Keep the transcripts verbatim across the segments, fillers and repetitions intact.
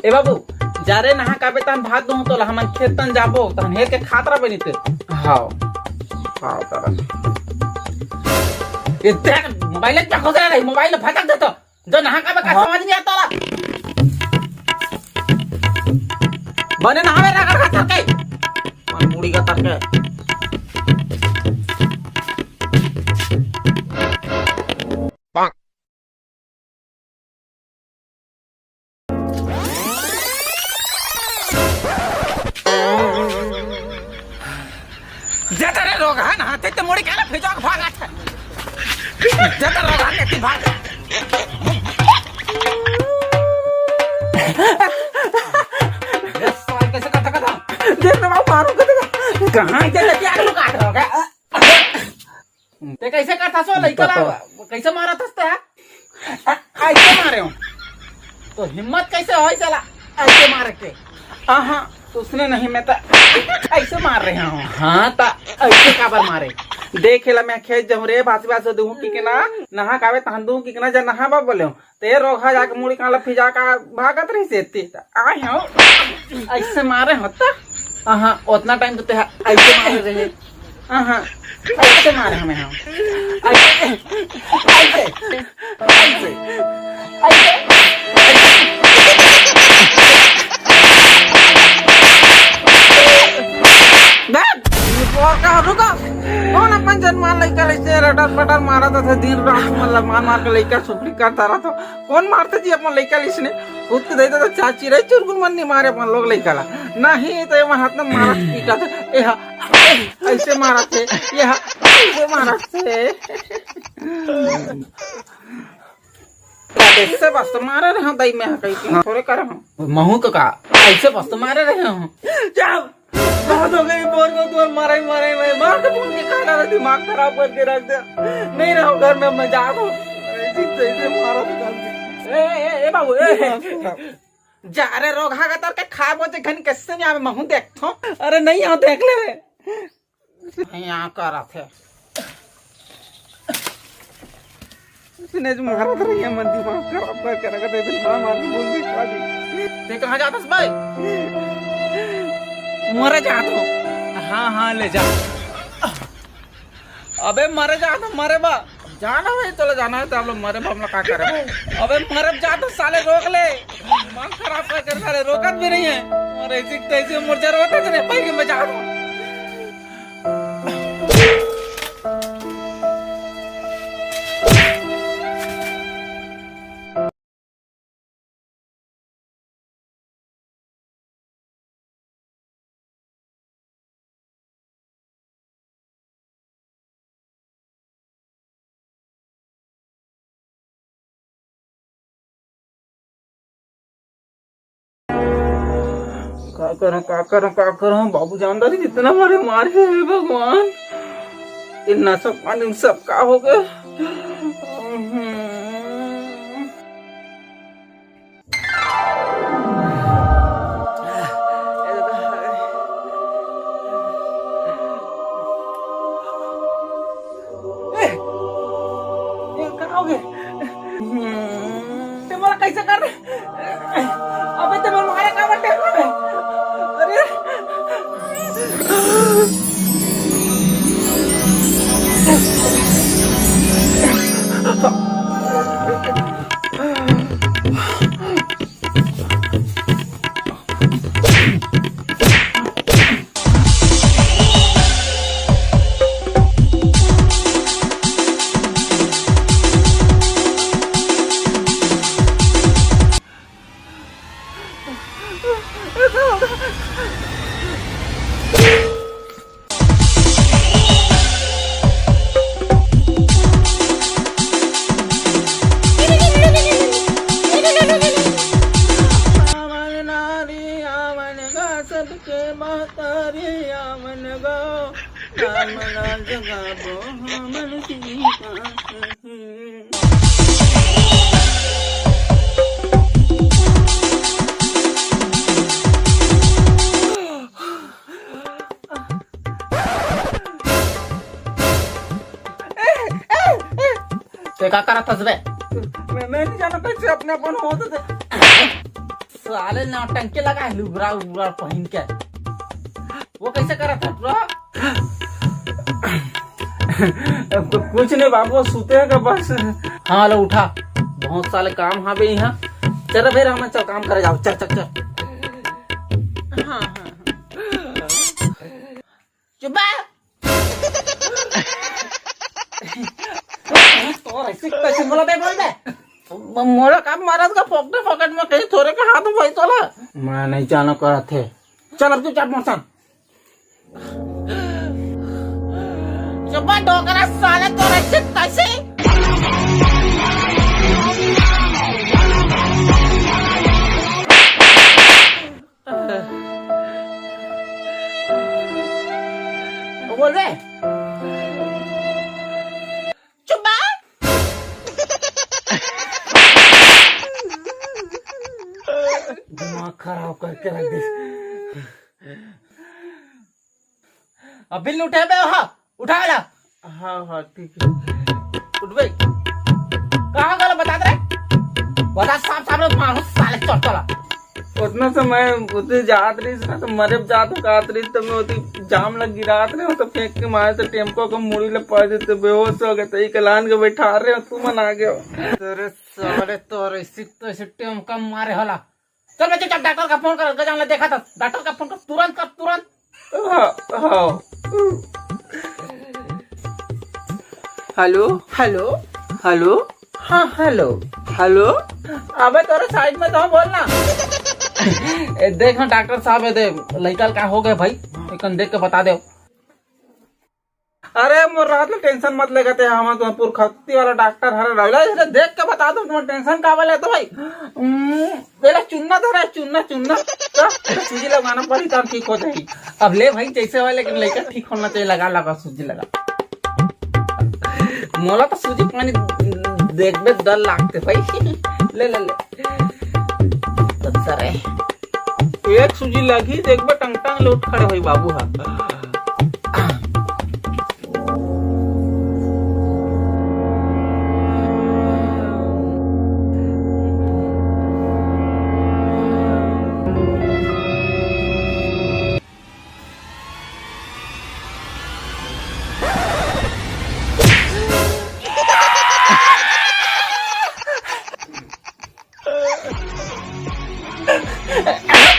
ए बाबू, जा रे, नहा काबे तहन भात दूहूं तोला, हमन खेत तन जाबो, तहन हेर के खात रह बनी ते। हाव। हाव, दादा। ए, देख, मोबाइल ले क्या खोज रहा है? मोबाइल ले फटक दे तो। जो नहा काबे का हाँ। समझ नहीं आता ला। बने नहावे रगड़ का तरके। मन मुड़ी का तरके। जतरे रोगहा ना, ते ते मोड़ी काला फिजाक भागत है। जतरे रोगहा के ती भाग। ये साल कैसे करता करता? देख ना, मारू, मारू, करता। कहाँ इधर लगे, आलू काट रहा है? ते कैसे करता सो लइका ला? कैसे मारत हस ते, हा? आ, ऐसे मारे हो। तो हिम्मत कैसे होय साला ऐसे मारे के? आहा, उसने नहीं, मैं तो ऐसे मार रहे हूँ। हाँ, तो ऐसे काबर मारे? देख ला, मैं खेत जाऊँ रे, बासी बासी दूँ कि के ना, नहा काबे तहन दूँ कि के ना, जा नहाबा बोले हूँ। ते रोगहा जाके मुड़ी काला फिजा का भागत रही से ते। आय हो। ऐसे मारे होता। हाँ, उतना टाइम तो ते ऐसे मारे रहे। हाँ, ऐसे मारे हमें हम। ऐसे, ऐसे, ऐसे, ऐसे। बे, रुको, रुको। कौन अपन जन्मा लइका लइसे रटर पटर मारत हे दिन रात, मतलब मार मार के लइका सुपड़ी करता रहत हो। कौन मारते जी अपन लइका लइसने? खुद के दे दे तो चाची रही चुरगुन मन नहीं मारे अपन लोग लइका ला। नहीं तो ये मन हाथ में मारत पीटत। ए हा, ऐसे मारत हे। ये हा, ऐसे मारत हे। ऐसे बस तो मारे रहे हो दई में कहीं के थोड़े करे हो। महू तो का? ऐसे बस तो मारे रहे हो। जाओ। बहुत हो गई, बोर को तोर मारे, मारे, मारे, मार के फोन के खा रहा, दिमाग खराब करके रख दिया। नहीं रहो घर में, मैं जा रहा हूँ। ऐसे, ऐसे मारा तो जानती। ए, ए, ए, बाबू, ए। जा रे रोगहा का तर के खा बोते घन कैसे नहीं आवे, महू देख थो। अरे नहीं आओ, देख ले रे। यहाँ का रखे। इसने जो मारा था, ये मन दिमाग खराब कर, कर, कर, कर, मार, मार के बोल दी, खा दी। ते कहाँ जात हस बे? मरे जात हो। हाँ, हाँ, ले जा। अबे मरे जात हो, मरे बा। जाना भाई, तोला जाना है तो आप लोग मरे बा, हम लोग का करे? अबे मरे जात हो, साले रोक ले। दिमाग खराब कर, कर, साले रोकत भी नहीं है। और ऐसी तैसी मुर्जर होता है, तेरे भाई के मैं जात हूँ। का करं, का करं, का करं? बाबू जानदारी जितना मारे, मारे, हे भगवान, इतना सब पानी सब का हो गया? ए, ये का हो गया? ते मोला कैसे कर रहे? अबे ते मोला मारे का बटे? अरे। आवन नारी आवन गा, सबके महतारी आवन गो, नाम ना जगाबो हमन सीता। ते का करत हस बे? मैं, मैं नहीं जानता कैसे अपने अपन होत थे। साले नौटंकी लगा है, लुगरा उगरा पहन के। वो कैसे करत है, bro? अब तो कुछ नहीं बाबू, सुते हैं का बस। हाँ, लो उठा, बहुत साले काम हाँ बे यहाँ। चल रे, फिर हमें चल काम करे जाओ, चल, चल, चल। हाँ, हाँ, हाँ। चुप बे। तोर ऐसे कैसे बोला बे, बोल बे। म-, मोला का मारत का फोकटे फोकट में कहीं थोरे का हाथ में भाई तोला। मैं नहीं जानो करत थे। चल अब चुपचाप मोर संग। चुप बे डोकरा साले, तोर ऐसे कैसे। बोल बे। चुप बे। दिमाग खराब करके रख दिस। अब बिल उठे बे, हाँ, उठा ला। हाँ, हाँ, ठीक है। उठ बे। कहाँ गला बता दे रे। बता साफ साफ रे, मारो साले चल चला। उतना समय उतने जात रही ना, तो मरे जात हो, जात रही, तो मैं उतनी जाम लग गिरात रहे, तो फेंक के मारे, तो टेम्पो को मुड़ी ले पड़ देते, बेहोश हो गए, तो एक लान के बैठा रहे हो, तू मन आ गए हो। तेरे साले तो ऐसी तो ऐसी टेम्पो मारे होला। चल बे, चुपचाप डॉक्टर का फोन कर, गजान ले देखा था। डॉक्टर का फोन कर, तुरंत कर, तुरंत। हाँ, हाँ। Hello, hello, hello. हाँ, हेलो, हेलो। अबे तोरे साइड में तो बोल ना। ए, देख ना डॉक्टर साहब, ए दे, लइका का हो गए भाई, एकन देख के बता दे। अरे मोर रात ले टेंशन मत लेगा ते, हम तो पुरखत्ती वाला डॉक्टर हरे रहला, इसे देख के बता दो, तुम टेंशन का वाले तो भाई। हम्म, पहले चुन्ना धरा, चुन्ना, चुन्ना। तो सूजी लगाना पड़ी, तब ठीक हो जाएगी। अब ले भाई, जैसे वाले के लइका ठीक होना चाहिए, लगा, लगा, सूजी लगा। मोला तो सूजी पानी देखबे डर लागते भाई। ले, ले, ले। तो सर है। एक सूजी लगी, देखबे टंग टंग लोट खड़े होई बाबू हा।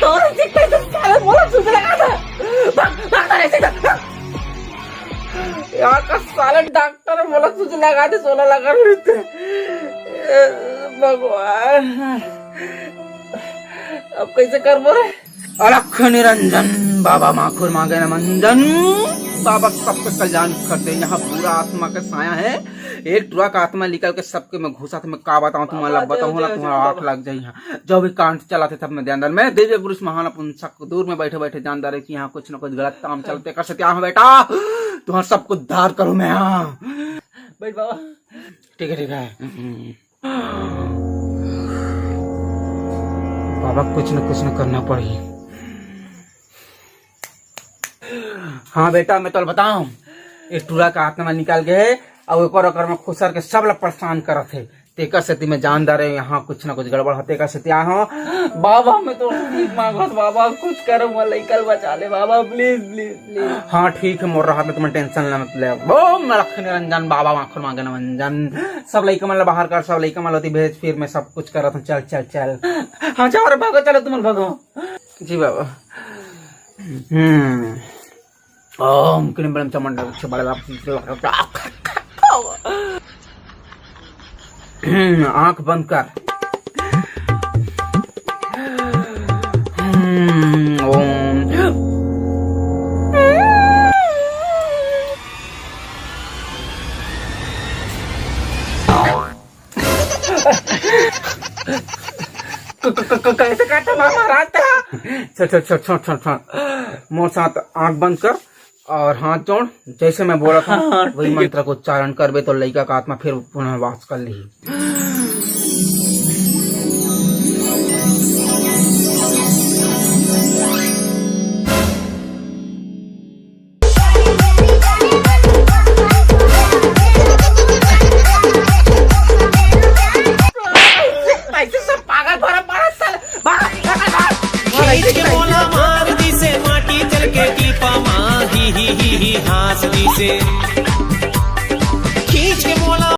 तोर ऐसे कैसे साले मोला सूजी लगा था। भाग, भाग, साले, सीधा, भाग। यहाँ का साले डॉक्टर मोला सूजी लगा दे, सोला लगा लेते। ए, भगवान। अब कैसे करबो रे? अलख निरंजन बाबा माखुर मांगे न मंजन। बाबा सबके कल्याण कर दे। यहाँ बुरा आत्मा के साया है। एक टुरा का आत्मा निकल के सबके में घुसा थे। मैं का बताऊं तुम्हारा, बताऊं ना, तुम्हारा आंख लग जाए। यहाँ जो भी कांड चला थे सब में दे अंदर में देव पुरुष महान अपन सक दूर में बैठे बैठे जानदार है कि यहाँ कुछ ना कुछ गलत काम चलते कर सकते। यहाँ बेटा तुम्हारा सबको उद्धार करूँ मैं। यहाँ बैठ बाबा। ठीक है, ठीक है। बाबा, कुछ न कुछ न करना पड़ी। हाँ बेटा, मैं तो बताऊं, ये टूरा का आत्मा निकाल के है और ओकर ओकर में खुसर के सब ला परेशान करत है। तेकर सेती मैं जान डारे यहाँ कुछ ना कुछ गड़बड़ होते का सेती आए हो। बाबा, मैं तो भीख मांगत बाबा, कुछ करो, मैं लइका ल बचा ले बाबा, please, please, please। हाँ ठीक है, मोर रहत में तुम टेंशन ना मत ले। ओम लख निरंजन बाबा माखुर मांगे न मंजन। सब लइका मन ला बाहर कर, सब लइका मन ला ओती भेज, फिर मैं सब कुछ करत हूँ। चल, चल, चल। हाँ, जाओ रे, भागो, चलो तुम लोग भागो। जी बाबा। हम्म। ओम क्लीं ब्रह्म चामुंडा से बड़ा। हम्म, आंख बंद कर। हम्म, ओम। क-, क-, क-, क-, कैसे करता बाबा रात का? छोड़, छोड़, छोड़, छोड़, छोड़, छोड़। मोर साथ आंख बंद कर और हाथ जोड़। जैसे मैं बोला था, हाँ, वही ठीक है। मंत्र को उच्चारण करबे तो लइका का आत्मा फिर पुनर्वास कर ली। ऐसे सब पागल भरा पड़ा साला। भाग, भाग, आस दिसे।